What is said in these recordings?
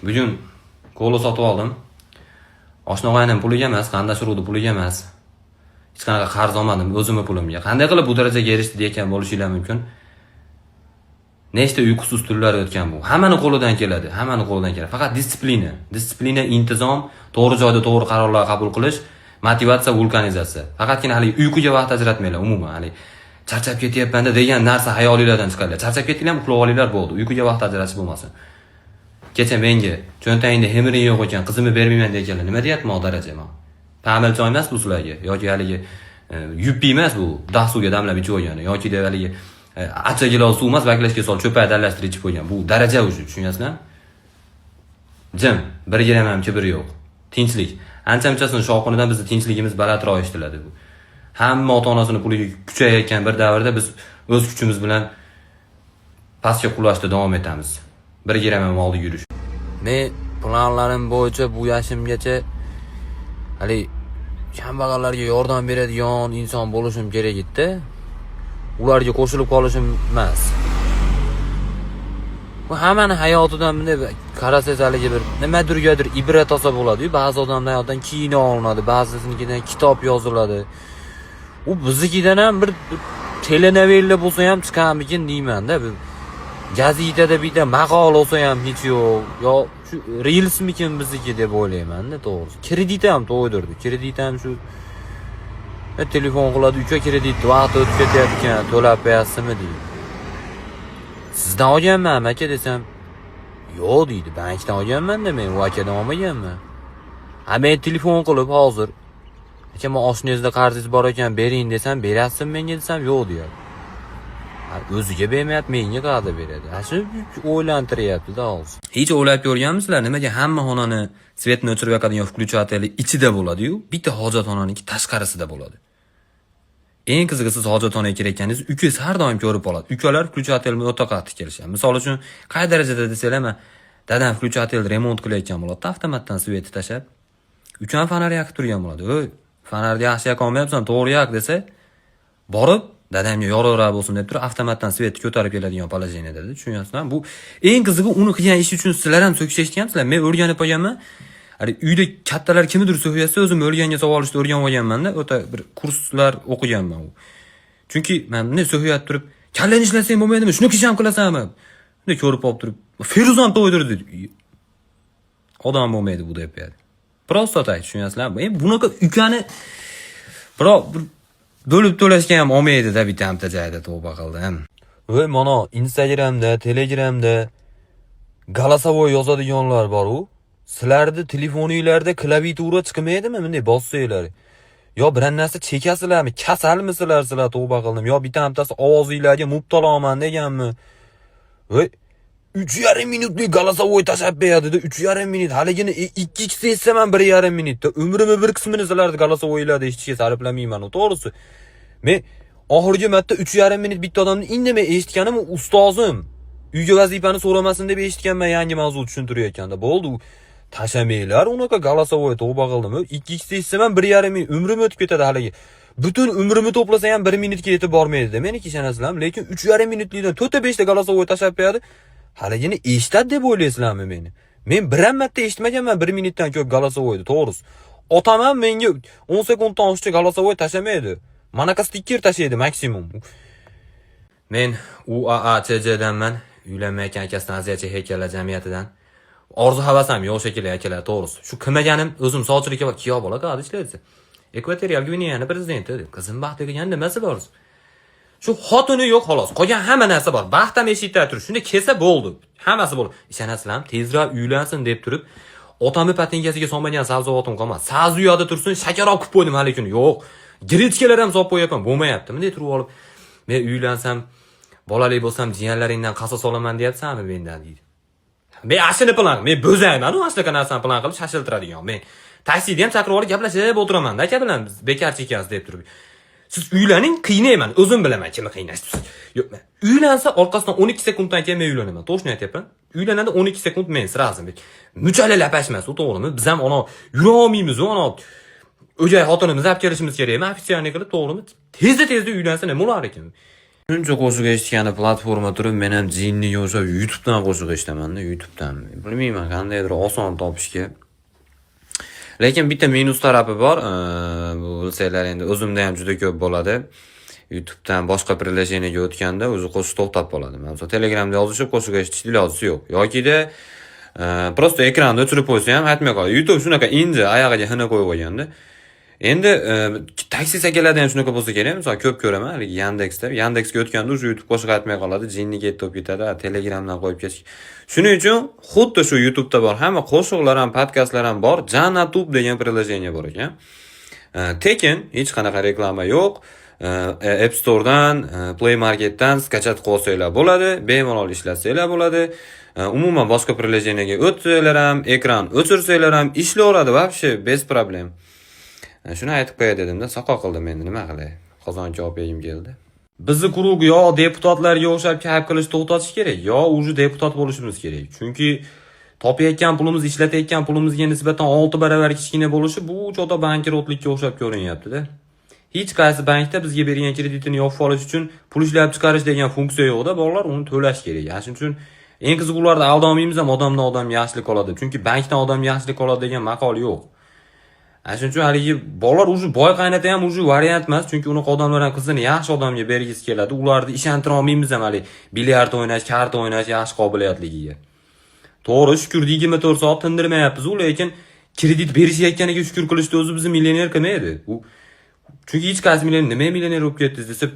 Bugun kola sotib oldim. Oshna og'aynim puliga emas, qarindosh urug'ni puliga emas. Hech qanaqa qarz olmadim, o'zimni pulimga. Qanday qilib bu darajaga erishdi degan bo'lishinglar mumkin. Nechta uyqusiz tunlar o'tgan bu. Hammani qo'lidan keladi, hammani qo'lidan keladi. Faqat дисциплина, дисциплина, intizom, to'g'ri joyda to'g'ri qarorlar qabul qilish, motivatsiya, vulkanizatsiya. Faqatgina haligi uyquga vaqt ajratmanglar umuman. Haligi charchab ketyapman degan narsa xayolinglardan chiqaringlar. Charchab ketdinglarmi, uxlab olinglar, bo'ldi. Uyquga vaqt ajratish bo'lmasin. Kecha menga cho'ntagingda hemiring yo'q ekan, qizimni bermayman deganlar. Nima deyapman daraja man? Pamil choy emas bu sizlarga yoki haligi yuppi emas bu, dog' suvga damlab ichib olgani yoki deb haligi acha gilos suv emas, baklashga solib cho'pak aralashtirib ichib qo'ygan. Bu daraja уже, tushunyapsizlarmi? Jim, bir gram ham kibr yo'q. Tinchlik. Ancha munchasini shovqinidan bizni tinchligimiz balandroq eshitiladi bu. Hamma ota-onasini puliga kuchayotgan bir davrda biz o'z kuchimiz bilan pastga qulashda davom etamiz. Bir gram ham oldiga yurish. Men planlarim bo'yicha bu yoshimgacha haligi kambag'allarga yordam beradigan inson bo'lishim kerak edi. Ularga qo'shilib qolishim emas. Bu hammani hayotidan bunday qarasangiz, haligi bir nimadirgadir ibrat olsa bo'ladi-yu. Ba'zi odamlar hayotidan kino olinadi, ba'zisinikidan kitob yoziladi. U biznikidan ham bir telenovella bo'lsa ham chiqarmikin deyman-da. Bir gazetada bitta maqola bo'lsa ham hech yo'q. Yo shu reelsmikin bizniki deb o'ylayman-da, to'g'risi. Kredit ham to'ydirdi. Kredit ham shu telefon qiladi, uka, kredit vaqti o'tib ketyapti, to'lab qo'yasizmi deydi. Sizdan olganman aka desam, yo'q deydi, bankdan olganman-da men, u akadan olmaganman. Ha, men telefon qilib hozir, aka, men oshnangizda qarzingiz bor ekan, bering desam, berasizmi menga desam, yo'q deyapti. Ha, o'ziga bermayapti, menga qayerda beradi? Ha, shu o'ylantiryapti-da hozir. Hech o'ylab ko'rganmisizlar, nimaga hamma xonani свет ni o'chirib yoqadigan включатель i ichida bo'ladi-yu, bitta hojatxonaniki tashqarisida bo'ladi? Eng qizig'i, siz hojatxonaga kirayotganingiz ukangiz har doim ko'rib qoladi. Ukalar включатель ni o'ta qattiq kelishadi. Misol uchun, qay darajada desanglar, man dadam включатель remont qilayotgan bo'ladi, avtomatdan свет ni tashlab. Ukam fonar yoqib turgan bo'ladi. "Ey, fonarni yaxshi yoqa olmayapsan, to'g'ri yoq" desa, borib dadamga yorug'roq bo'lsin deb turib avtomatdan свет ni ko'tarib keladigan положение da, tushunyapsizlarmi? Bu eng qizig'i, uni qilgan ishi uchun sizlar ham so'kish eshitgansizlar. Men o'rganib qolganman. Hali uyda kattalar kimnidir so'kyapsa, o'zim o'rganga savol olishni o'rganib olganman-da, o'ta bir kurslar o'qiganman u. Chunki men bunday so'kyapti turib, kallangni ishlasang bo'lmaydimi? Shuni kishi ham qilasanmi? Bunday ko'rib olib turib, Feruz ham to'ydirdi. Odam bo'lmaydi bu deb qo'yadi. Просто так, tushunyapsizlarmi? Bunaqa ukani biroq bir bo'lib to'lashga ham olmaydi-da bitta joyda, tavba qildim. Voy, mana Instagramda, Telegramda голосовой yozadiganlar bor-u. Sizlarni telefoninglarda klaviatura chiqmaydimi bunday bossanglar? Yo biron narsa chekasizlarmi? Kasalmisizlar sizlar, tavba qildim. Yo bitta bittasi ovozinglarga mubtaloman deganmi? Voy, 3,5 minutlik голосовой tashlab beradi-da, 3,5 minut. Haligini 2 ikkisi eshitsam ham 1,5 minutda. Umrimni bir qismini sizlarni голосовой larda eshitishga sarflamayman, to'g'risi. Men oxirgi marta 3,5 minut bitta odamni indamay eshitganim ustozim. Uyga vazifani so'ramasin deb eshitganman, yangi mavzu tushuntirayotganda. Bo'ldi. Tashamanglar unaqa голосовой, tavba qildim. 2 ikkisi eshitsam ham 1,5 minut umrim o'tib ketadi haligi. Butun umrimni to'plasa ham 1 minutga yetib bormaydi meniki, ishonasizlarmi? Lekin 3,5 minutlikdan 4 ta 5 ta голосовой tashlab qo'yadi. Haligini eshitadi deb o'ylaysizlarmi meni? Men bir ham marta eshitmaganman 1 minutdan ko'p голосовой ni, to'g'risi. Otam ham menga 10 sekunddan oshiqcha голосовой tashlamaydi. Manaqa stiker tashlaydi maksimum. Men UAACJdanman. Uylanmayotgan akasidan aziyat chekayotganlar jamiyatidan. Orzu havasam yo'q shekilli, akalar, to'g'risi. Shu qilmaganim o'zim sovchilikka kuyov bola qayerda ishlaydi? Ekvatorial Gvineyani prezidenti deb. Qizim baxtli qilgan nimasi bor? Shu xotini yo'q, xolos. Qolgan hamma narsa bor. Baxt ham eshikda turib. Shunda kelsa bo'ldi. Hammasi bo'ldi. Ishonasizlarmi? Tezroq uylansin deb turib, otamni patinkasiga solmagan sabzavotim qolmadi. Sabzi u yoqda tursin, shakar olib qo'ydim hali kuni. Yo'q. Гречка lar ham solib qo'yapman, bo'lmayapti. Bunday turib olib, men uylansam, bolali bo'lsam, jiyanlaringdan qasos olaman deyapsanmi mendan deydi. Men ashuni plan, men bo'zayman u shunaqa narsani plan qilib shashiltiradigan. Men taksida ham chaqirib olib gaplashib o'tiraman aka bilan, biz bekarchi ekansiz deb turib. Siz uylaning, qiynayman, o'zim bilaman kimni qiynashni. Yo'q, uylansa orqasidan 12 sekunddan keyin men uylanaman. To'g'risini aytyapman. Uylanadi 12 sekund men сразу. Muchali lapashmas, u to'g'rimi? Biz ham ana yura olmaymiz, u ana o'gay xotinimizni olib kelishimiz kerakmi? Официальный qilib, to'g'rimi? Tezda tezda uylansa nima bo'lar ekan? Shuncha qo'shiq eshitgani platforma turib, men ham jinniga o'xshab YouTube'dan qo'shiq eshitaman-da, YouTube'dan. Bilmayman, qandaydir oson topishga. Lekin bitta minus tarafi bor. Bu bilsanglar, endi o'zimda ham juda ko'p bo'ladi. YouTube'dan boshqa приложение ga o'tganda o'zi qo'shiq to'xtab qoladi. Masalan, Telegramda yozishib qo'shiq eshitishni ilojisi yo'q. Yokida просто ekranni o'chirib qo'ysa ham aytmay qoladi. YouTube shunaqa inja, oyog'iga xina qo'yib qo'yganda. Endi taksi akalarda ham shunaqa bo'lsa kerak. Misol, ko'p ko'raman haligi Yandexda. Yandexga o'tganda уже YouTube qo'shiq aytmay qoladi, jinni ketdi bo'lib ketadi, Telegramdan qo'yib ketish. Shuning uchun xuddi shu YouTube'da bor hamma qo'shiqlar ham, podkastlar ham bor. Janatube degan приложение bor ekan. Tekin, hech qanaqa reklama yo'q. App Store'dan, Play Marketdan скачать qilib olsanglar bo'ladi, bemalol ishlatsanglar bo'ladi. Umuman boshqa приложение ga o'tsanglar ham, ekran o'chirsanglar ham ishlayveradi вообще без проблем. Shuni aytib qo'yay dedimda, soqo qildim endi, nima qilay. Qozon kabob yegim keldi. Bizni круг yo deputatlarga o'xshab kayf qilish to'xtatish kerak, yo уже deputat bo'lishimiz kerak. Chunki topayotgan pulimiz ishlatayotgan pulimizga nisbatan 6 barobar kichkina bo'lishi bu cho'ta bankrotlikka o'xshab ko'rinyapti-da. Hech qaysi bankda bizga bergan kreditini yopib olish uchun pul ishlab chiqarish degan funksiya yo'qda, bolalar, uni to'lash kerak. Ana shuning uchun eng qizig'i, ularni aldolmaymiz ham, odamdan odam yaxshilik oladi. Chunki bankdan odam yaxshilik oladi degan maqol yo'q. Ana shuning uchun haligi bolalar, уже boy qaynota ham уже variant emas, chunki unaqa odamlar ham qizini yaxshi odamga bergisi keladi. Ularni ishontira olmaymiz ham haligi bilyard o'ynash, karta o'ynash yaxshi qobiliyatligiga. To'g'ri, shukur, 24 soat tindirmayapmiz u, lekin kredit berishayotganiga shukur qilishni o'zi bizni millioner qilmaydi. U chunki hech qaysi millioner nima millioner bo'lib ketdingiz desa,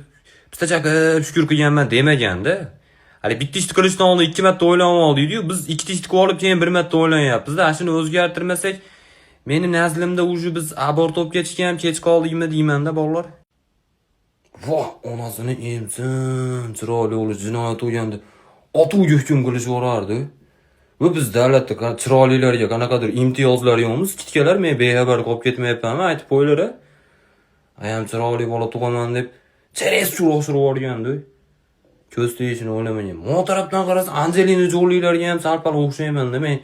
pista chaqib shukur qilganman demaganda. Hali bitta ishni qilishdan oldin ikki marta o'ylanib oldik-yu, biz ikkita ishni qilib olib, keyin bir marta o'ylanyapmiz-da. Ana shuni o'zgartirmasak, meni nazlimda уже biz abort bo'lib ketishga ham kech qoldikmi deyman-da, bolalar. Voh, onasini emsin, chiroyli o'g'li jinoyat bo'lganda otuvga hukm qilishaverardi. Va biz davlatda chiroylilarga qanaqadir imtiyozlar yo'qmi? Скидка lar, men bexabar qolib ketmayapmanmi, aytib qo'yinglar. Ayam chiroyli bola tug'aman deb чересчур oshirib yuborgandi. Ko'z tegishini o'ylamagan. Mo tarafdan qarasa, Anjelina Jolilarga ham sal-pal o'xshayman-da men.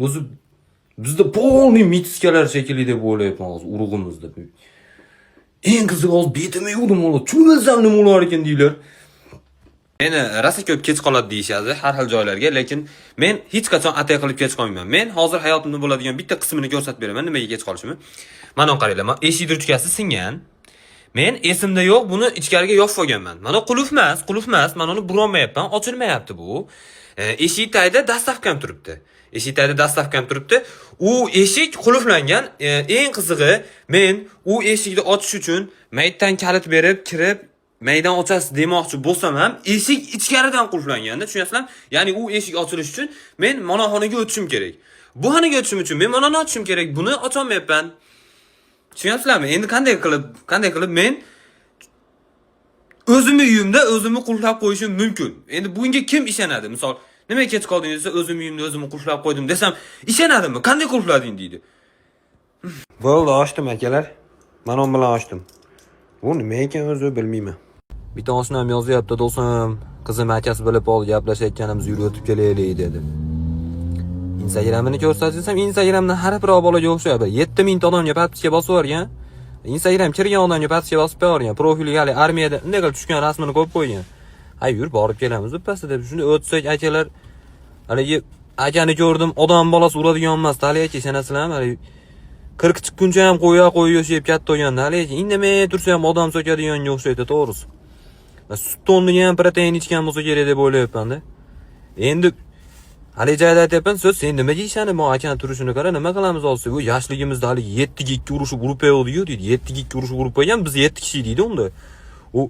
O'zi bizda полный метиска lar shekilli deb o'ylayapman hozir urug'imizda. Eng qizig'i, hozir betimni yuvdim, o'g'li. Cho'milsam nima bo'lar ekan deylar. Meni rosa ko'p kech qoladi deyishadi har xil joylarga, lekin men hech qachon atay qilib kech qolmayman. Men hozir hayotimda bo'ladigan bitta qismini ko'rsatib beraman, nimaga kech qolishimni. Mana qaranglar, mana eshik ruchkasi singan. Men esimda yo'q, buni ichkariga yopib olganman. Mana qulf emas, qulf emas, mana uni burolmayapman, ochilmayapti bu. Eshik tagida доставка m turibdi. Eshik tagida доставка m turibdi. U eshik qulflangan. Eng qizig'i, men u eshikni ochish uchun maytdan kalit berib, kirib, maydon ochasiz demoqchi bo'lsam ham, eshik ichkaridan qulflanganda, tushunyapsizlarmi? Ya'ni u eshik ochilishi uchun men mana xonaga o'tishim kerak. Bu xonaga o'tishim uchun men mana ochishim kerak. Buni ocholmayapman. Tushunyapsizlarmi? Endi qanday qilib men o'zimni uyimda o'zimni qulflab qo'yishim mumkin? Endi bunga kim ishonadi? Misol, nimaga kech qolding desa, o'zim uyimda o'zimni qulflab qo'ydim desam, ishonadimi? Qanday qulflading deydi. Bo'ldi, ochdim, akalar. Mana bilan ochdim. Bu nima ekan o'zi, bilmayman. Bitta oshnam yozyapti, do'stim, qizim akasi bilib oldi, gaplashayotganimiz, yurib o'tib kelaylik dedi. Instagramini ko'rsat desam, Instagramdan har bir bolaga o'xshaydi. 7000 ta odamga подписка bosib yuborgan. Instagram kirgan odamga подписка bosib qo'ygan. Profiliga hali armiyada unday qilib tushgan rasmini qo'yib qo'ygan. Ha, yur, borib kelamiz birpasda deb shuni o'tsak, akalar, haligi akani ko'rdim, odam bolasi uradigan emas, hali aka, ishonasizlarmi? Haligi 40 chiqquncha ham qo'ya qo'y yoshib katta bo'lganda, haligi indamay tursa ham odam so'kadiganga o'xshaydi, to'g'risi. Sut o'rniga ham protein ichgan bo'lsa kerak deb o'ylayapman-da. Endi haligi joyda aytyapman, so'z, sen nimaga ishonib, bu akani turishini qara, nima qilamiz hozir? Bu yoshligimizda haligi 7 ga 2 urushib urib qo'ydik-ku deydi. 7 ga 2 urushib urib qo'ygan, biz 7 kishi deydi unda. U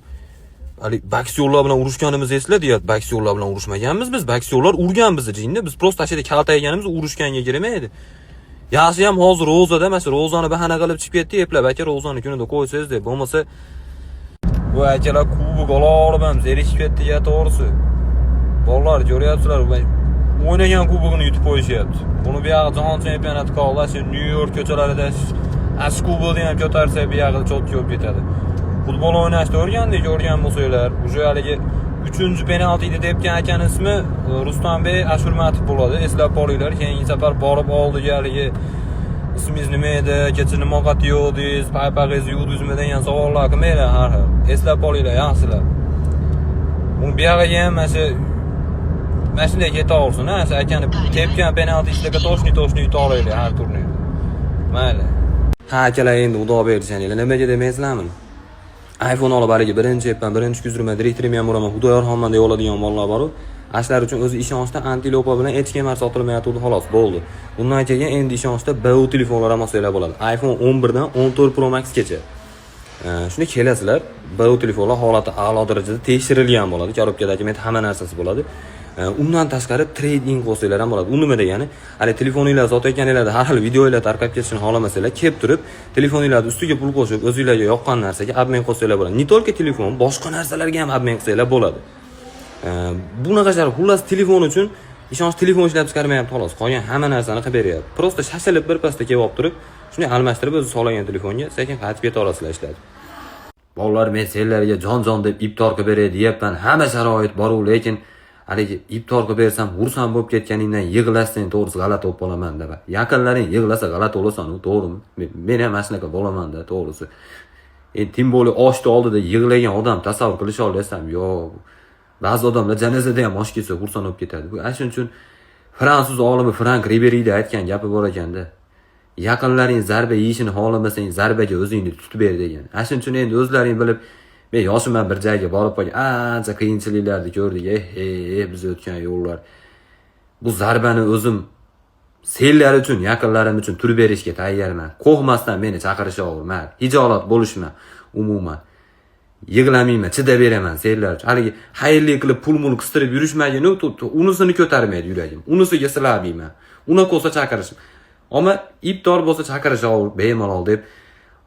haligi boksyorlar bilan urushganimiz esla deyapti. Boksyorlar bilan urushmaganmiz biz, boksyorlar urgan bizni jinni. Biz просто shu yerda kaltakganimiz urushganga kirmaydi. Yaxshi ham hozir ro'zada, mana shu ro'zani bahona qilib chiqib ketdi, eplab aka, ro'zani kunida qo'ysangiz deb, bo'lmasa bu akalar kubok olib ham zerikib ketdik ya, to'g'risi. Bolalar, ko'ryapsizlar, o'ynagan kubogini yutib qo'yishyapti. Buni bu yog'i jahon chempionati qoldi, shu Nyu-York ko'chalarida ash kubogini ham ko'tarsa, bu yog'i чётко bo'lib ketadi. Futbol o'ynashni o'rgandik, ko'rgan bo'lsanglar, уже haligi 3-penaltini tepgan akani ismi Rustambek Ashurmatov bo'ladi. Eslab qolinglar, keyingi safar borib oldiga haligi ismingiz nima edi, kecha nima ovqat yedingiz, paypag'ingizni yuvdingizmi degan savollar qilmanglar har xil. Eslab qolinglar yaxshilab. Uni buyog'iga ham mana shunday ketaversin, ha, shu akani tepgan penaltisiga точный точный yuta olaylik har turnirda. Mayli. Ha, akalar, endi xudo bersaninglar, nimaga demaysizlarmi? iPhone olib, haligi birinchi epdan birinchi kuzrima direktorim ham uraman, Xudoyor xonman deb oladigan bolalar bor-u. Ashlar uchun o'zi ishonchda antilopa bilan HMR sotilmayotgandi, xolos, bo'ldi. Bundan keyin endi ishonchda BU telefonlar ham olsanglar bo'ladi. iPhone 11 dan 14 Pro Max gacha. Shunda kelasizlar, BU telefonlar holati a'lo darajada tekshirilgan bo'ladi. Коробка dokument, hamma narsasi bo'ladi. Undan tashqari trade-in qilsanglar ham bo'ladi. U nima degani? Hali telefoninglar sotayotganinglarda har xil videolar tarqab ketishini xohlamasanglar, kelib turib, telefoninglarni ustiga pul qo'shib, o'zinglarga yoqqan narsaga обмен qilsanglar bo'ladi. Не только telefon, boshqa narsalarga ham обмен qilsanglar bo'ladi. Bunaqa shart, xullas, telefon uchun ishonch telefon ishlab chiqarmayapti, xolos. Qolgan hamma narsani qilib beryapti. Просто shashilib birpasda kelib olib turib, shunday almashtirib, o'zi xohlagan telefonga sekin qaytib keta olasizlar ishlatib. Bolalar, men senlarga jon-jon deb iftor qilib beray deyapman. Hamma sharoit bor-u, lekin haligi iftor qilib bersam, xursand bo'lib ketganingdan yig'lasang, to'g'risi, g'alati bo'lib qolaman deb. Yaqinlaring yig'lasa, g'alati bo'lasan, u to'g'rimi? Men ham mana shunaqa bo'laman-da, to'g'risi. Endi тем более oshni oldida yig'lagan odam tasavvur qilisha olasam, yo'q. Ba'zi odamlar janozada ham osh kelsa, xursand bo'lib ketadi. Bu ana shuning uchun fransuz olimi Frank Riberiyda aytgan gapi bor ekanda. Yaqinlaring zarba yeyishini xohlamasang, zarbaga o'zingni tutib ber degan. Ana shuning uchun endi o'zlaring bilib, men yoshim ham bir joyga borib qolgan, ancha qiyinchiliklarni ko'rdik. Eh, biz o'tgan yo'llar. Bu zarbani o'zim senlar uchun, yaqinlarim uchun turib berishga tayyorman. Qo'rqmasdan meni chaqirishaver, mayli. Hijolat bo'lishma umuman. Yig'lamayman, chidab beraman senlar uchun. Haligi xayrli qilib pul mul qistirib yurishmagin, unisini ko'tarmaydi yuragim. Unisiga silamayman. Unaqa bo'lsa chaqirishim. Ammo iftor bo'lsa, chaqirishaver bemalol deb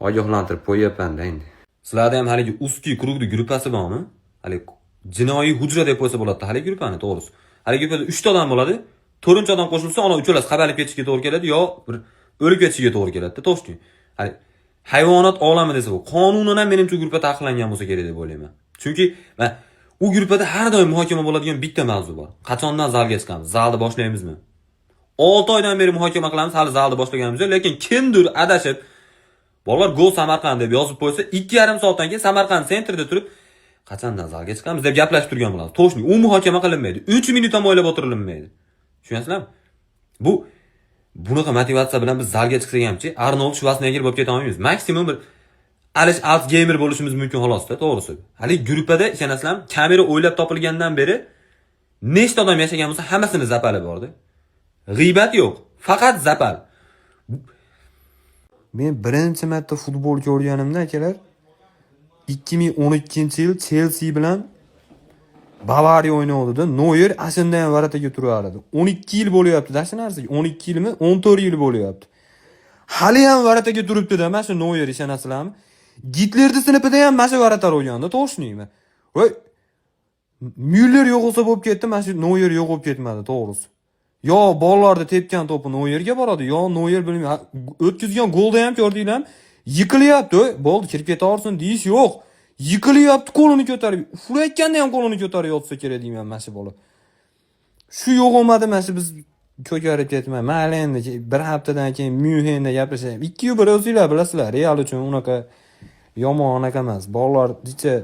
ogohlantirib qo'yyapman-da endi. Sizlarda ham haligi узкий круг ni gruppasi bormi? Haligi jinoiy hujra deb qo'ysa bo'ladi haligi gruppani, to'g'risi. Haligi gruppada 3 ta odam bo'ladi. To'rtinchi odam qo'shilsa, ana uchalasi qamalib ketishiga to'g'ri keladi yo bir o'lib ketishiga to'g'ri keladi-da, точно. Hali hayvonot olami desa bu qonunan ham menimcha gruppa taqiqlangan bo'lsa kerak deb o'ylayman. Chunki man u gruppada har doim muhokama bo'ladigan bitta mavzu bor. Qachondan zalga chiqamiz? Zalni boshlaymizmi? 6 oydan beri muhokama qilamiz, hali zalni boshlaganimiz yo'q, lekin kimdir adashib "Bolalar, go Samarqand" deb yozib qo'ysa, 2,5 soatdan keyin Samarqand центр da turib, "Qachondan zalga chiqamiz?" deb gaplashib turgan bo'lamiz. Точно, u muhokama qilinmaydi. 3 minut ham o'ylab o'tirilmaydi. Tushunasizlarmi? Bu bunaqa motivatsiya bilan biz zalga chiqsak hamchi, Arnold Shvarsenegger bo'lib keta olmaymiz. Maksimum bir Alish Alsgeymer bo'lishimiz mumkin xolosda, to'g'risi. Hali gruppada ishonasizlarmi, kamera o'ylab topilgandan beri nechta odam yashagan bo'lsa, hammasini запал i bordi. G'iybat yo'q, faqat запал. Men birinchi marta futbol ko'rganimda, akalar, 2012-yil Chelsea bilan Bavariya o'ynayotganda Noyer ashunda ham ворота ga turar edi. 12 yil bo'lyapti-da shu narsaga. 12 yilmi? 14 yil bo'lyapti. Hali ham ворота ga turibdi-da mana shu Noyer, ishonasizlarmi? Gitlerni sinfida ham mana shu вратарь o'yganda, точный mi? Voy, Myuller yo'q bo'lsa bo'lib ketdi, mana shu Noyer yo'q bo'lib ketmadi, to'g'risi. Yo bolalarni tepgan to'pi Noyerga boradi, yo Noyer bilmayman, o'tkazgan golda ham ko'rdinglarmi? Yiqilyapti, bo'ldi, kirib ketaversin deyish yo'q. Yiqilyapti, qo'lini ko'tarib, uxlayotganda ham qo'lini ko'tarib yotsa kerak deyman mana shu bola. Shu yo'q bo'lmadi, mana shu biz ko'karib ketma. Mayli, endi bir haftadan keyin Myunxenda gapirishaylik. 2-1 o'zinglar bilasizlar, Real uchun unaqa yomon anaqa emas. Bolalar jicha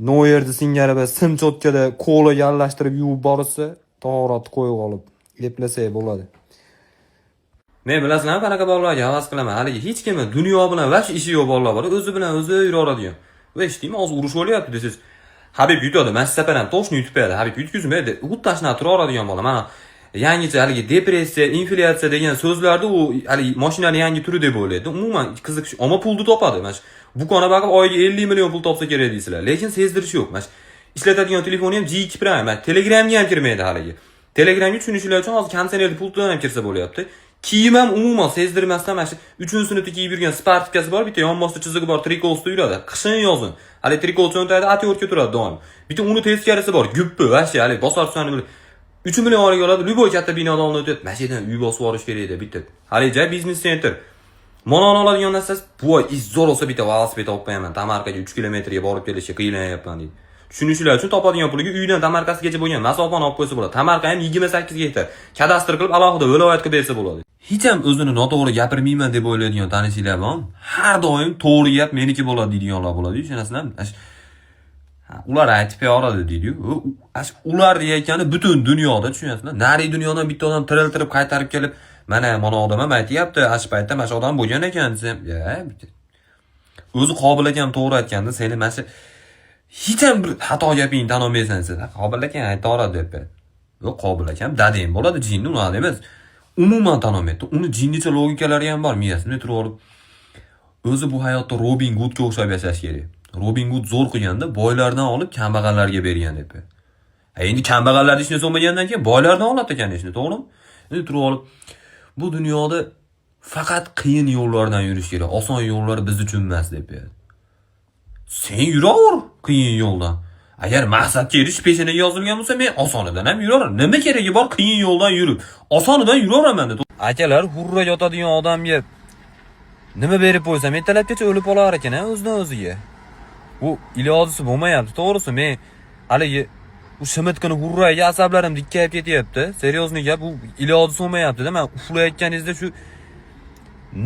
Noyerni singari bir sim чётка da kolaga aralashtirib yuvib borsa, tahoratni qo'yib olib eplasak bo'ladi. Men, bilasizlarmi, qanaqa bolalarga havas qilaman? Haligi hech kimni dunyo bilan вообще ishi yo'q bolalar bor, o'zi bilan o'zi yuraveradigan. Va eshitdingmi, hozir urush bo'lyapti desangiz, "Habib yutadi, mana shu safar ham точно yutib beradi, Habib yutqizmaydi." Xuddi shunaqa turaveradigan bola. Mana yangicha haligi depressiya, inflyatsiya degan so'zlarni u haligi mashinani yangi turi deb o'ylaydi. Umuman qiziqish, ammo pulni topadi. Mana shu bukona boqib oyiga 50 million pul topsa kerak deysizlar. Lekin sezdirish yo'q. Mana shu ishlatadigan telefoni ham G2 Prime. Mana Telegramga ham kirmaydi haligi. Telegramga, tushunishlar uchun, hozir konditsionerni pultidan ham kirsa bo'lyapti. Kiyim ham umuman sezdirmasdan mana shu 3-sinfda kiyib yurgan спортивка si bor, bitta yonboshda chizig'i bor, trikosda yuradi. Qishin yozin. Hali triko cho'ntagida отвёртка turadi doim. Bitta uni teskarisi bor, guppi, вообще hali bosar tusani 3 million oylik oladi, любой katta binoda oldin o'tadi. Mana shu yerdan uy bosib yuborish kerak edi bitta. Hali joy biznes центр. Mana oladigan narsasi, voy, zo'r bo'lsa bitta velosiped olib qo'yaman. Tamarkaga 3 kilometrga borib kelishga qiynayapman deydi. Tushunishlar uchun, topadigan puliga uydan Tamarkasigacha bo'lgan masofani olib qo'ysa bo'ladi. Tamarka ham 28 gektar. Kadastr qilib alohida viloyat qilib bersa bo'ladi. Hech ham o'zini noto'g'ri gapirmayman deb o'ylaydigan tanishinglar bormi? Har doim "To'g'ri gap meniki bo'ladi" deydiganlar bo'ladi, ishonasizlarmi? Ha, ular aytib beradi deydi-yu. Ular deyayotgani butun dunyoda, tushunyapsizmi? Nari dunyodan bitta odam tiriltirib qaytarib kelib, mana odam ham aytyapti, shu paytda mana shu odam bo'lgan ekan desam, ya o'zi Qobil akam to'g'ri aytganda, seni mana shu hech ham bir xato gapingni tan olmaysan sen. Qobil akam aytaveradi deb. Yo'q, Qobil akam dadang bo'ladi, jinni unaqa emas. Umuman tan olmaydi. Uni jinnicha logikalari ham bor miyasida turib olib. O'zi bu hayotda Robin Gudga o'xshab yashash kerak. Robin Gud zo'r qilganda boylardan olib kambag'allarga bergan deb. Endi kambag'allarni ishini so'magandan keyin boylardan oladi ekan ishni, to'g'rimi? Endi turib olib bu dunyoda faqat qiyin yo'llardan yurish kerak. Oson yo'llar biz uchun emas deb. Sen yuraver qiyin yo'ldan. Agar maqsadga erishish peshanaga yozilgan bo'lsa, men osonidan ham yuraverman. Nima keragi bor qiyin yo'ldan yurib? Osonidan yuraveraman dedi. Akalar, hurra yotadigan odamga nima berib qo'ysam, ertalabgacha o'lib qolar ekan, a, o'zidan o'ziga. Bu ilojisi bo'lmayapti, to'g'risi. Men haligi u shimitqini hurraga asablarim dikkayib ketyapti. Серьезный gap, bu ilojisi bo'lmayapti-da. Men uxlayotganingizda shu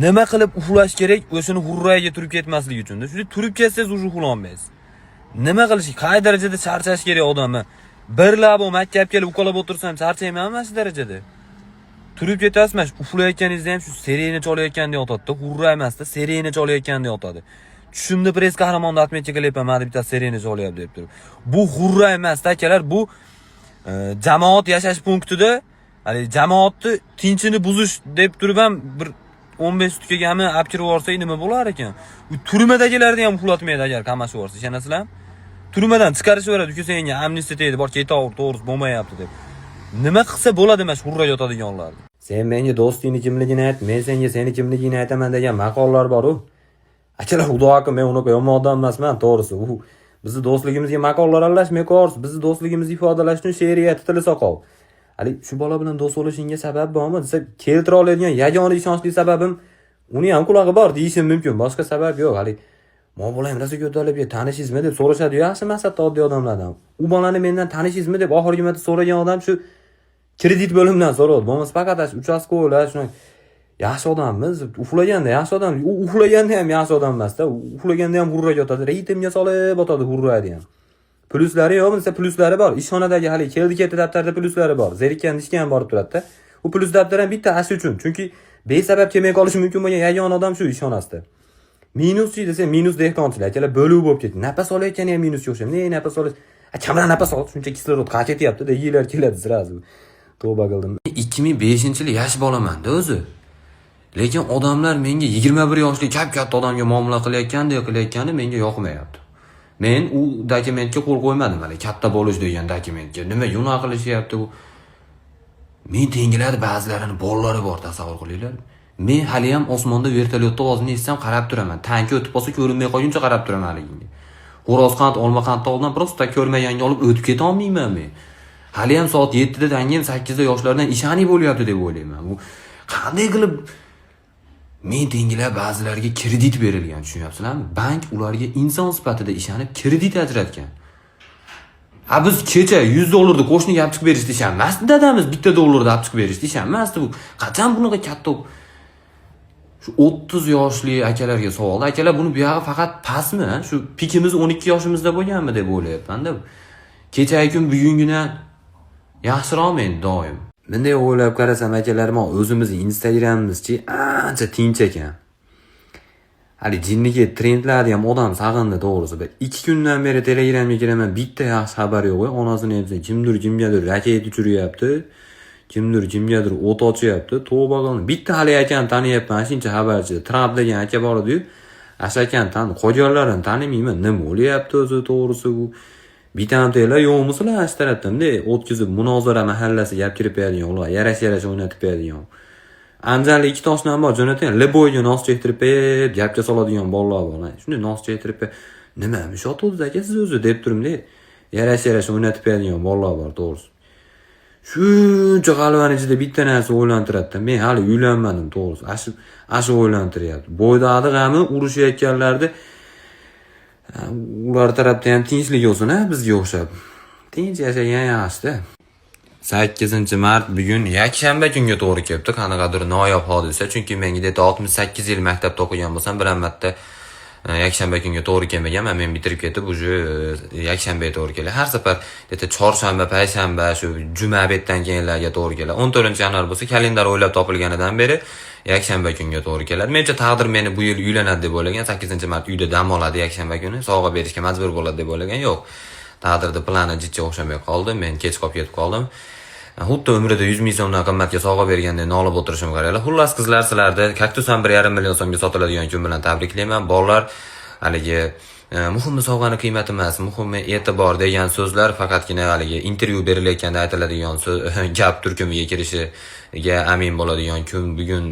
nima qilib uxlash kerak, o'shani hurraga turib ketmaslik uchun. Shuni turib ketsangiz уже uxlolmaysiz. Nima qilish, qay darajada charchash kerak odamni? Bir labo makka kelib ukolab o'tirsam charchaymanmi mana shu darajada? Turib ketasiz, mana shu uxlayotganingizda ham shu sirena chalayotgandek yotadi-da, hurra emasda, sirena chalayotgandek yotadi. Tushimda press qahramonni отметка qilyapman, mana bitta sirena chalyapti deb turib. Bu hurra emasda, akalar, bu jamoat yashash punktida hali jamoatni tinchini buzish deb turib ham bir 15 sutkagami olib kirib yuborsak nima bo'lar ekan? U turmadagilarni ham uxlatmaydi agar qamashib yuborsa, ishonasizlarmi? Turmadan chiqarishib yuboradi, uka senga amnistiya tegdi, bor ketaver, to'g'risi bo'lmayapti deb. Nima qilsa bo'ladi mana shu hurra yotadiganlar? Sen menga do'stingni kimligini ayt, men senga seni kimligingni aytaman degan maqollar bor-u. Akalar, xudo haqqi, men unaqa yomon odam emasman, to'g'risi. U bizni do'stligimizga maqollar aralashmay qo'yarsiz. Bizni do'stligimizni ifodalash uchun she'riyat tili soqov. Hali shu bola bilan do'st bo'lishingga sabab bormi desa, keltira oladigan yagona ishonchli sababim uni ham qulog'i bor deyishim mumkin. Boshqa sabab yo'q. Hali mo bola ham rosa ko'tarilib, tanishingizmi deb so'rashadi yaxshi maqsadda oddiy odamlardan. U bolani mendan tanishingizmi deb oxirgi marta so'ragan odam shu kredit bo'limidan so'radi. Bo'lmasa faqat shu участковый lar shuni yaxshi odammiz, uxlaganda yaxshi odam, u uxlaganda ham yaxshi odam emasda. U uxlaganda ham hurra yotadi, ritmga solib otadi hurraydi ham. Plyuslari yo'qmi desa, plyuslari bor. Ishxonadagi hali keldi ketdi daftarda plyuslari bor. Zerikkan ishga ham borib turadi-da. U plyus daftar ham bitta ash uchun. Chunki besabab kelmay qolishi mumkin bo'lgan yagona odam shu ishxonasida. Minuschi desa, minus dehqonchilik. Akalar, bo'luv bo'lib ketdi. Nafas olayotgani ham minusga o'xshaydi. Ne nafas olish? A, kamroq nafas ol, shuncha kislorod qayerga ketyapti degilar keladi сразу. Tavba qildim. 2005-yil yosh bolaman-da o'zi. Lekin odamlar menga 21 yoshli kap-katta odamga muomala qilayotgandek qilayotgani menga yoqmayapti. Men u dokumentga qo'l qo'ymadim hali, katta bo'lish degan dokumentga. Nima unaqa qilishyapti u? Men tengilari ba'zilarini bolalari bor, tasavvur qilinglar. Men hali ham osmonda vertolyotda ovozini eshitsam qarab turaman. Tanki o'tib qolsa ko'rinmay qolguncha qarab turaman haliginga. Xo'rozqand, olmaqandni oldidan просто ko'rmaganga olib o'tib keta olmayman men. Hali ham soat 7 da tangim 8 da yoshlardan ishani bo'lyapti deb o'ylayman. Bu qanday qilib men tengilar ba'zilariga kredit berilgan, tushunyapsizlarmi? Bank ularga inson sifatida ishonib kredit ajratgan. Ha, biz kecha 100 dollarni qo'shniga olib chiqib berishdi ishonmasdi dadamiz, bitta dollarni olib chiqib berishdi ishonmasdi. Bu qachon bunaqa katta shu 30 yoshli akalarga savol. Akalar, buni buyog'i faqat pastmi? Shu pikimiz 12 yoshimizda bo'lganmi deb o'ylayapman-da. Kechagi kun bugungina yaxshiroqmi endi doim? Bunday o'ylab qarasam, akalar, o'zimizni Instagramimizchi ancha tinch ekan. Hali jinniki trendlarni ham odam sag'indi to'g'risi. Bir 2 kundan beri Telegramga kiraman, bitta yaxshi xabar yo'q. Onasini aytsa, kimdir kimgadir raketa uchiryapti. Kimdir kimgadir o't ochyapti. Tavba qildim. Bitta hali akani taniyapman, shuncha xabarchi. Tramp degan aka bor edi-yu. Asha akani tan, qolganlarini tanimayman. Nima bo'lyapti o'zi to'g'risi bu? Bitamtalar yo'qmisizlar shu tarafdan bunday o'tkazib munozara mahallasiga olib kirib beradigan, ular yarash yarash o'ynatib beradigan. Andijonlik ikkita oshnam bor, jo'nating. Любой ga nos chektirib berib, gapga soladigan bolalar bor. Shunday nos chektirib berib, nima mushat aka siz o'zi deb turibdi. Yarash yarash o'ynatib beradigan bolalar bor, to'g'risi. Shuncha g'alvani ichida bitta narsa o'ylantiradi. Men hali uylanmadim, to'g'risi. Ashu o'ylantiryapti. Bo'ydaqni g'ami urushayotganlarni ular tarafda ham tinchlik bo'lsin, a, bizga o'xshab. Tinch yashagan yaxshi-da. 8 mart bugun yakshanba kunga to'g'ri kelibdi. Qanaqadir noyob hodisa. Chunki men где-то 68 yil maktabda o'qigan bo'lsam, bir marta Yakshanba kunga to'g'ri kelmagan. Men bitirib ketib, уже yakshanbaga to'g'ri keladi. Har safar где-то chorshanba, payshanba, shu juma обед dan keyinlarga to'g'ri keladi. 14-yanvar bo'lsa, kalendar o'ylab topilganidan beri yakshanba kunga to'g'ri keladi. Menimcha, taqdir meni bu yil uylanadi deb o'ylagan, 8-mart uyda dam oladi, yakshanba kuni sovg'a berishga majbur bo'ladi deb o'ylagan. Yo'q. Taqdirda plani jicha o'xshamay qoldi. Men kech qolib ketib qoldim. Xuddi umrida 100 ming so'mdan qimmatga sovg'a bergandek nolib o'tirishim qaranglar. Xullas, qizlar, sizlarni kaktus ham 1,5 million so'mga sotiladigan kun bilan tabriklayman. Bolalar, haligi muhimi sovg'ani qiymati emas, muhimi e'tibor degan so'zlar faqatgina haligi intervyu berilayotganda aytiladigan gap turkumiga kirishiga amin bo'ladigan kun bugun.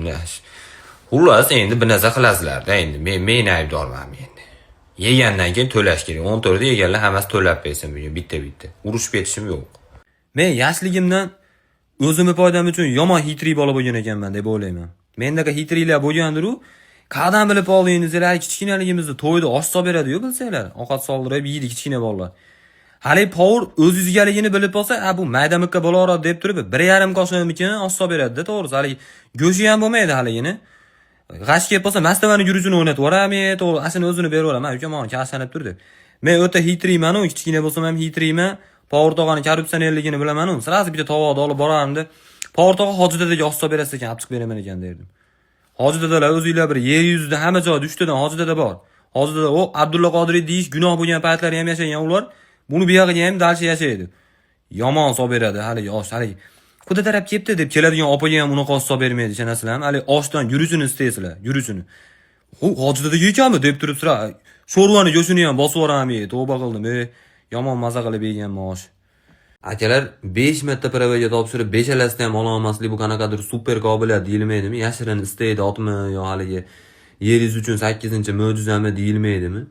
Xullas, endi bir narsa qilasizlarda, endi men aybdorman endi. Yegandan keyin to'lash kerak. 14 da yeganlar hammasi to'lab bersin bugun bitta-bitta. Urushib ketishim yo'q. Men yoshligimdan o'zimni foydam uchun yomon хитрый bola bo'lgan ekanman deb o'ylayman. Mendaqa хитрый lar bo'lgandir-u, qadam bilib olding desanglar, kichkinaligimizda to'yda osh solib beradi-yu, bilsanglar. Ovqat soldirib yeydi kichkina bolalar. Hali повар o'zizgaligini bilib olsa, "A, bu mayda miqqa bo'laveradi" deb turib, 1,5 qoshiqmikin osh solib beradi-da, to'g'risi. Hali go'shti ham bo'lmaydi haligini. G'ash kelib qolsa, mastavani guruchini o'ynatib yuboraman, to'g'ri, ashuni o'zini berib yuboraman, ukam mana kashanib tur deb. Men o'ta хитрый man-u, kichkina bo'lsam ham хитрый man. Повар tog'ani korrupsionerligini bilaman-u, сразу bitta tovoqni olib borardim. Повар tog'a, hoji dadaga osh solib berasiz ekan, olib chiqib beraman ekan derdim. Hoji dadalar o'zinglar bir yer yuzida hamma joyda uchtadan hoji dada bor. Hoji dada u Abdulla Qodiriy deyish gunoh bo'lgan paytlari ham yashagan ular. Buni buyog'iga ham дальше yashaydi. Yomon solib beradi haligi osh, haligi. Xudo taraf kelibdi deb keladigan opaga ham unaqa osh solib bermaydi, ishonasizlarmi? Haligi oshdan guruchini istaysizlar, guruchini. "Hu, hoji dadaga ekanmi?" deb turib sira sho'rvani go'shini ham bosib yuboraman, tavba qildim. Ey, yomon maza qilib yeganman osh. Akalar, 5 marta права ga topshirib, beshalasini ham ola olmaslik bu qanaqadir super qobiliyat deyilmaydimi? Yashirin iste'dodmi yo haligi yer yuzi uchun 8-mo'jizami deyilmaydimi?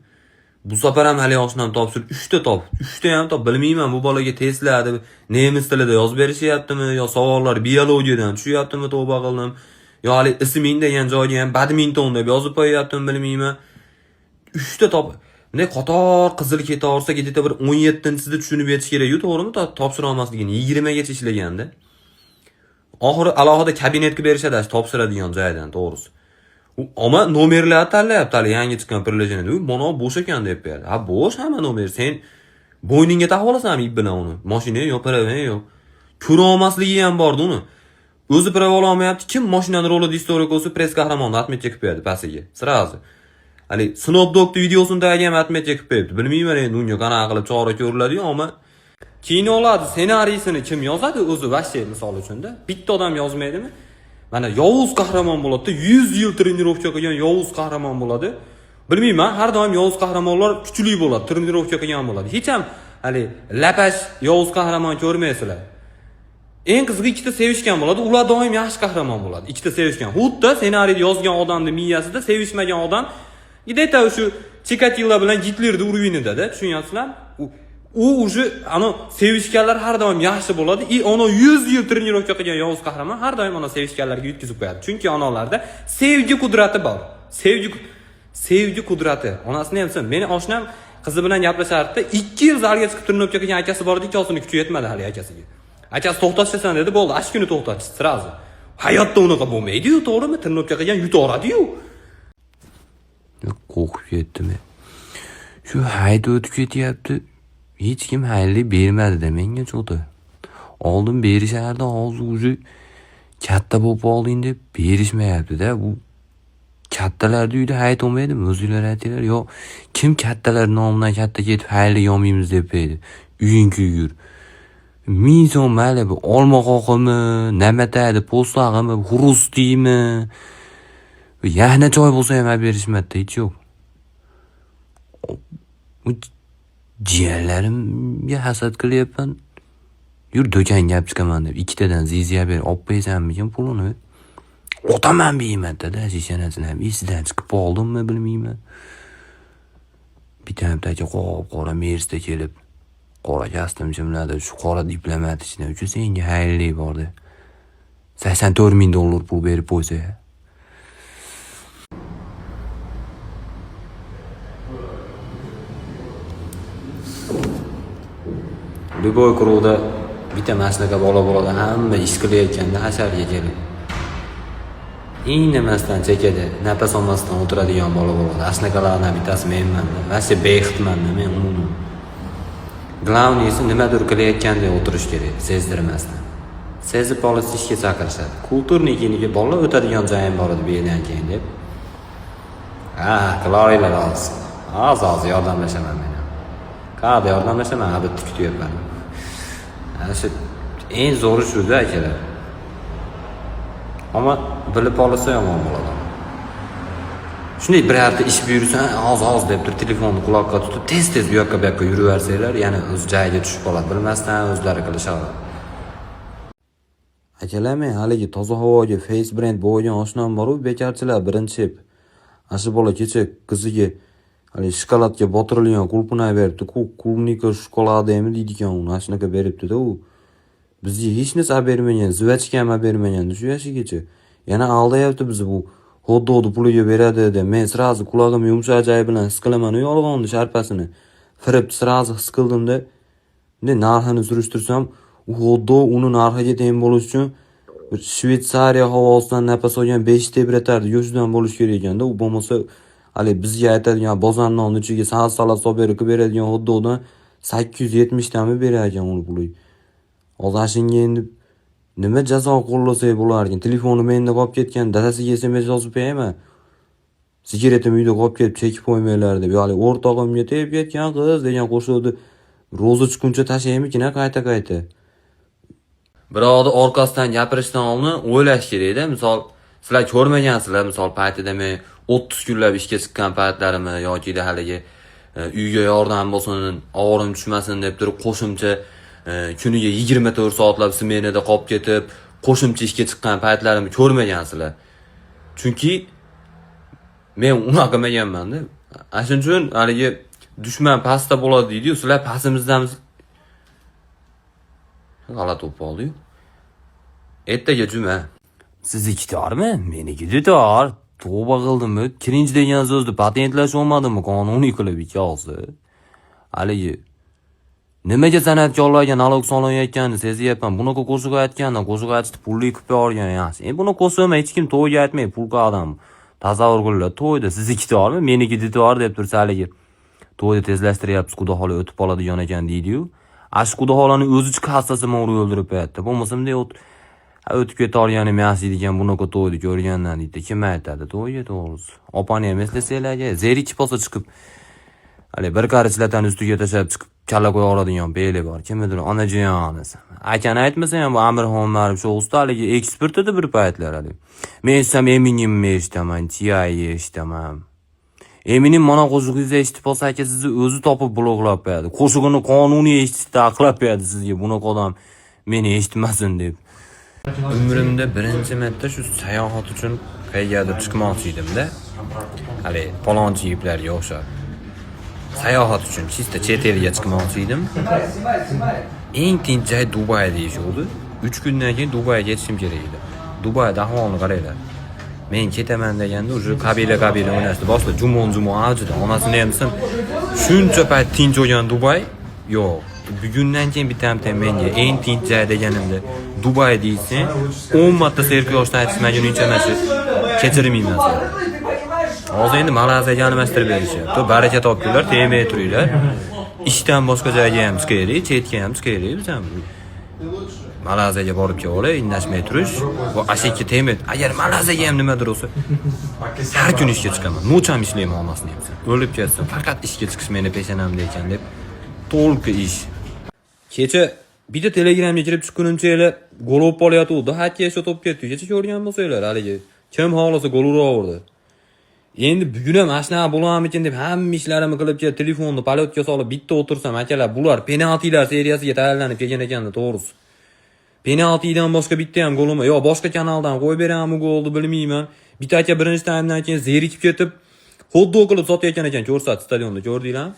Bu safar ham hali oshnam topshirib 3 ta top, 3 ta ham top, bilmayman, bu bolaga testlar deb nemis tilida yozib berishyaptimi yo savollar biologiyadan tushyaptimi, tavba qildim. Yo hali isming degan joyga ham badminton deb yozib qo'yyaptimi, bilmayman. 3 ta top. Bunday qator qizil ketaversa, где-то bir 17-sida tushunib yetish kerak-ku, to'g'rimi? Topshira olmasligini 20 gacha ishlaganda. Oxiri alohida kabinetga berishadi, shu topshiradigan joydan, to'g'risi. U omma nomerlarni tanlayapti, hali yangi chiqqan приложение da. U mana bo'sh ekan deb berdi. Ha, bo'sh hamma nomer. Sen bo'yningga taqib olasanmi ip bilan uni? Mashina yo'q, права yo'q. Ko'ra olmasligi ham bordi uni. O'zi права ola olmayapti. Kim mashinani rulida история bo'lsa, press qahramonni отметка qilib qo'yadi pastiga. Сразу. Hali Snoop Dogg'ni videosini tagiga ham отметка qilib qo'yibdi. Bilmayman endi unga qanaqa qilib chora ko'riladi-yu, ammo kinolarni ssenariysini kim yozadi o'zi вообще, misol uchunda? Bitta odam yozmaydimi? Mana yovuz qahramon bo'ladi, 100 yil тренировка qilgan yovuz qahramon bo'ladi. Bilmayman, har doim yovuz qahramonlar kuchli bo'ladi, тренировка qilgan bo'ladi. Hech ham hali lapash yovuz qahramon ko'rmaysizlar. Eng qizig'i, ikkita sevishgan bo'ladi, ular doim yaxshi qahramon bo'ladi. Ikkita sevishgan. Xuddi ssenariyni yozgan odamning miyasida sevishmagan odam где-то shu Chikatilo bilan Gitlerni уровень ida-da, tushunyapsizlarmi? U уже ano sevishganlar har doim yaxshi bo'ladi и ono 100 yil тренировка qilgan yovuz qahramon har doim ana sevishganlarga yutkazib qo'yadi. Chunki onalarda sevgi qudrati bor. Sevgi qudrati. Onasini ham sen, meni oshnam qizi bilan gaplashardi. 2 yil zalga chiqib тренировка qilgan akasi bor edi, ikkovsini kuchi yetmadi hali akasiga. Akasi to'xtatishasan dedi, bo'ldi, ash kuni to'xtatishdi сразу. Hayotda unaqa bo'lmaydi-yu, to'g'rimi? Тренировка qilgan yutaveradi-yu. Qo'rqib ketdim. Shu hayit o'tib ketyapti. Hech kim hayli bermadi-da menga cho'ti. Oldin berishardi, hozir уже katta bo'lib qolding deb berishmayapti-da. Bu kattalarni uyida hayit olmaydimi? O'zinglar aytinglar. Yo, kim kattalar nomidan katta ketib hayli olmaymiz deb edi. Uying kuygur. 1000 so'm mayli, bu olma qoqimi, namatadi, po'stlag'imi, xurustiymi? Yana choy bo'lsa ham olib berishmadida, hech yo'q. Bu jiyanlarimga hasad qilyapman. Yur, do'konga olib chiqaman deb ikkitadan ziziya berib olib qo'ysammikin pulini. Otam ham bermadida, ishonasizlarmi? Ham esidan chiqib qoldimmi, bilmayman. Bitta aka qop qora Mersda kelib, qora kostyum shimladi, shu qora diplomat ichida ucha senga xayrli bordi. 84 ming dollar pul berib qo'ysa. Любой круг da bitta mana shunaqa bola bo'ladi, hamma ish qilayotganda hasharga kelib. Indamasdan chekada nafas olmasdan o'tiradigan bola bo'ladi. Ana shunaqalardan bittasi menman-da. Вообще bexitman-da men umuman. Главный si nimadir qilayotgandek o'tirish kerak, sezdirmasdan. Sezib qolsa, ishga chaqirishadi. Культурный kiyiniga bolalar o'tadigan joyim bor edi bu yerdan keyin deb. Ha, qilaveringlar hozir. Hozir hozir yordamlashaman men ham. Qayerda yordamlashaman, bitta kutyapman. Ana shu eng zo'ri shu-da, akalar. Ammo bilib olsa, yomon bo'ladi. Shunday birorta ish buyursa, hozir hozir deb turib, telefonni quloqqa tutib, tez tez u yoqqa bu yoqqa yuraversanglar, yana o'z joyiga tushib qoladi. Bilmasdan o'zlari qilishadi. Akalar, men haligi toza havoga face brand bo'lgan oshnam bor-u, bekarchilar birinchi. Ana shu bola kecha qiziga haligi shokoladga botirilgan qulupnay beribdi. Клубника shokoladami deydi ekan uni. Ana shunaqa beribdi-da u. Bizga hech narsa bermagan, жвачка ham bermagan shu yoshigacha. Yana aldayapti bizni, bu hot-dogni puliga beradi deb. Men сразу qulog'im yumshoq joyi bilan his qilaman u yolg'onni sharpasini. Firib сразу his qildimda. Bunday narxini surishtirsam, u hot-dog uni narxiga teng bo'lish uchun bir Shvetsariya havosidan nafas olgan 5 tebratardi go'shtidan bo'lishi kerak ekanda. U bo'lmasa, haligi bizga aytadigan bozor nonni ichiga salat salat solib berib qilib beradigan hot-dogdan 870 tami berar ekan uni puliga. Hozir ana shunga endi nima jazo qo'llasak bo'larkan? Telefoni menda qolib ketgan, dadasiga SMS yozib qo'yaymi? Sigaretim uyda qolib ketib, chekib qo'ymanglar deb. Yo, haligi o'rtog'imga tegib ketgan qiz degan qo'shiqni ro'za chiqquncha tashlaymikin qayta qayta? Birovni orqasidan gapirishdan oldin o'ylash kerakda. Misol, sizlar ko'rmagansizlar, misol, paytida men 30 kunlab ishga chiqqan paytlarimni yoki haligi uyga yordam bo'lsin, og'irim tushmasin deb turib qo'shimcha kuniga 24 soatlab smenada qolib ketib, qo'shimcha ishga chiqqan paytlarimni ko'rmagansizlar. Chunki men unaqa qilmaganman-da. Ana shuning uchun haligi dushman pastda bo'ladi deydi-yu, sizlar pastimizdamiz. G'alati bo'lib qoldi-yu. Ertaga juma. Sizniki tormi? Meniki dutor. Tavba qildimmi? Cringe degan so'zni patentlash olmadimmi qonuniy qilib ikkovsi? Haligi nimaga san'atkorlarga налог solinayotganini sezyapman. Bunaqa qo'shiq aytgandan qo'shiq aytishni pulli qilib yuborgan yaxshi. Endi buni qo'shig'im hech kim to'yga aytmaydi, pul qadam. Tasavvur qilinglar, to'yda sizniki tormi, meniki dutor deb tursa, haligi to'yni tezlashtiryapmiz, xudo xohlasa o'tib qoladigan ekan deydi-yu. A shu xudo xohlani o'zi kassasi urib o'ldirib qo'yadi. Bo'lmasa bunday o'tib ketolganim yaxshi degan bunaqa to'yni ko'rgandan deydi. Kim aytadi to'yga, to'g'risi? Opani ham eslasanglar, zerikib qolsa chiqib, haligi bir qarichlatani ustiga tashlab chiqib kalla qo'ya oladigan beli bor. Kimnidir onajon desam. Akani aytmasa ham, bu Amirxon Umarov shu usta haligi ekspert edi bir paytlar haligi. Men eshitsam, Eminemni eshitaman, T.I. eshitaman. Eminem mana qo'shig'ingizni eshitib qolsa, aka, sizni o'zi topib bloklab qo'yadi. Qo'shig'ini qonuniy eshitishni taqiqlab qo'yadi sizga. Bunaqa odam meni eshitmasin deb. Umrimda birinchi marta shu sayohat uchun qayergadir chiqmoqchi edimda. Hali palonchi yigitlarga o'xshab. Sayohat uchun чисто chet elga chiqmoqchi edim. Eng tinch joy Dubay deyishuvdi. 3 kundan keyin Dubayga ketishim kerak edi. Dubayda ahvolni qaranglar. Men ketaman deganda уже qabila qabila o'ynashdi. Boshida jumon jumon avjida. Onasini ham desam, shuncha payt tinch bo'lgan Dubay yo'q. Bugundan keyin bitta ham menga eng tinch joy deganimda Dubay deyilsa, 10 marta serquyoshdan aytishmaguningcha mana shu kechirmayman seni. Hozir endi Malayziyaga almashtirib berishyapti. Baraka topinglar, tegmay turinglar. Ishdan boshqa joyga ham chiqaylik, chetga ham chiqaylik biz ham. Malayziyaga borib kelib, indashmay turish va ashakka tegmay. Agar Malayziyaga ham nimadir bo'lsa, har kuni ishga chiqaman. Ночь ham ishlayman, onasini ham. O'lib ketsin, faqat ishga chiqish meni peshonamda ekan deb. Только ish. Kecha bitta Telegramga kirib chiqqunimcha ele gol bo'lib qolyotgandi. Xokkey shu to'p ketdi. Kecha ko'rgan bo'lsanglar, haligi kim xohlasa gol uraverdi. Endi bugun ham mana shunaqa bo'larmikin deb hamma ishlarimni qilib kelib, telefonni полёт ga solib bitta o'tirsam, akalar, bular penaltilar seriyasiga tayyorlanib kelgan ekanda, to'g'risi. Penaltidan boshqa bitta ham golimi yo boshqa kanaldan qo'yib berammi golni, bilmayman. Bitta aka birinchi taymdan keyin zerikib ketib, xot-dog qilib sotayotgan ekan, ko'rsatdi stadionda, ko'rdinglarmi?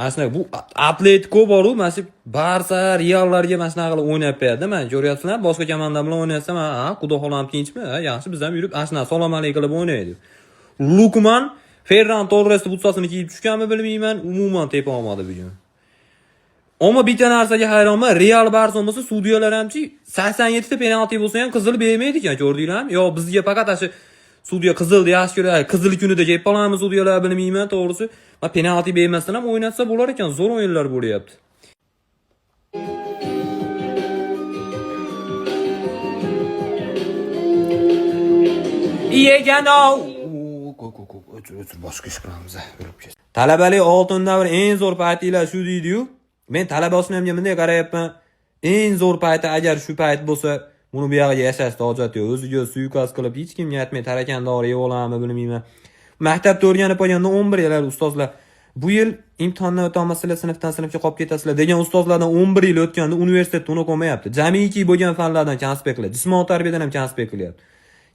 Ana shunaqa bu Atletico boru, mana shu Barsa, Reallarga mana shunaqa qilib o'ynab beradi. Mana ko'ryapsizlar, boshqa komanda bilan o'ynasa, ha, xudo xohlam tinchmi? Ha, yaxshi, biz ham yurib ana shunaqa salom alik qilib o'ynaydi. Lukman Ferran Torresni butsasini kiyib tushganmi, bilmayman, umuman tepa olmadi bugun. Ammo bitta narsaga hayronman, Real Barsa bo'lsa, sudyalar hamchi 87 ta penalti bo'lsa ham qizil bermaydi ekan, ko'rdinglarmi? Yo, bizga faqat shu sudya qizilni yaxshi ko'radi. Qizil kunida kelib qoladimi sudyalar, bilmayman, to'g'risi. Ma penalti bermasdan ham o'ynatsa bo'lar ekan, zo'r o'yinlar bo'lyapti. Yegano. O'tir, o'tir, boshqa ish qilamiz, o'lib ketsin. Talabalik oltin davr, eng zo'r paytinglar shu deydi-yu. Men talaba oshnamga bunday qarayapman. Eng zo'r payti agar shu payt bo'lsa, buni bu yog'iga yashashni hojati yo'q. O'ziga suiqasd qilib, hech kimga aytmay tarakan dori yeb oladimi, bilmayman. Maktabda o'rganib qolganda 11 yil ustozlar bu yil imtihondan o'tolmasanglar sinfdan sinfga qolib ketasizlar degan ustozlardan 11 yil o'tganda universitetda uni qolmayapti. Jamiki bo'lgan fanlardan konspekt qilyapti. Jismoniy tarbiyadan ham konspekt qilyapti.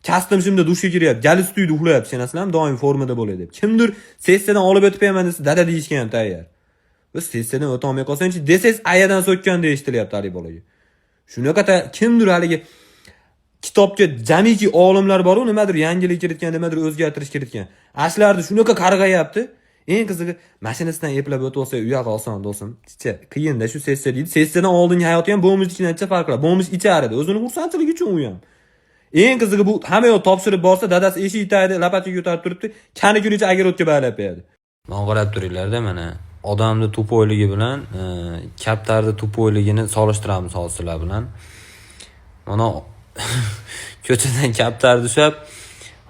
Kastim shunda dushga kiryapti. Galis uyda uxlayapti. Ishonasizlarmi? Doim formada bo'ladi deb. Kimdir sessiyadan olib o'tib berman desa, dada deyishga ham tayyor. Biz sessiyadan o'tolmay qolsangchi desangiz, ayadan so'kkan deyish eshitilyapti haligi bolaga. Shunaqa kimdir haligi kitobga jamiki olimlar bor-u, nimadir yangilik kiritgan, nimadir o'zgartirish kiritgan. Ashlarni shunaqa qarg'ayapti. Eng qizig'i, mashinasidan eplab o'tib olsa, u yog'i oson, do'stim. Chicha, qiyinda shu sessiya deydi. Sessiyadan oldingi hayoti ham бомж nikidan farq qiladi. Бомж ichar edi. O'zini xursandchiligi uchun u ham. Eng qizig'i, bu hamma yoq topshirib borsa, dadasi eshik tagida лопата ko'tarib turibdi. Kani kunicha огород ga bog'lab qo'yadi. Mana qarab turinglarda, mana odamni тупой ligi bilan kaptarni тупой ligini solishtiramiz hozir sizlar bilan. Mana ko'chadan kaptarni ushlab,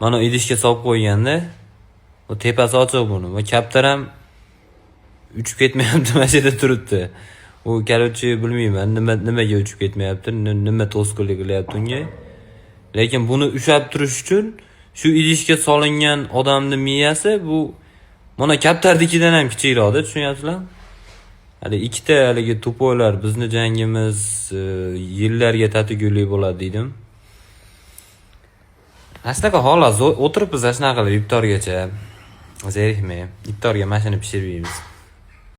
mana idishga solib qo'yganda, u tepasi ochiq buni. Bu kaptar ham uchib ketmayapti, mana shu yerda turibdi. U, короче, bilmayman, nima nimaga uchib ketmayapti, nima to'sqinlik qilyapti unga. Lekin buni ushlab turish uchun shu idishga solingan odamni miyasi bu mana kaptarnikidan ham kichikroqda, tushunyapsizlarmi? Hali ikkita haligi тупой lar bizni jangimiz yillarga tatigulik bo'ladi dedim. Ana shunaqa holat, o'tiribmiz shunaqa qilib iftorgacha. Zerikmay, iftorga mashina pishirib yeymiz.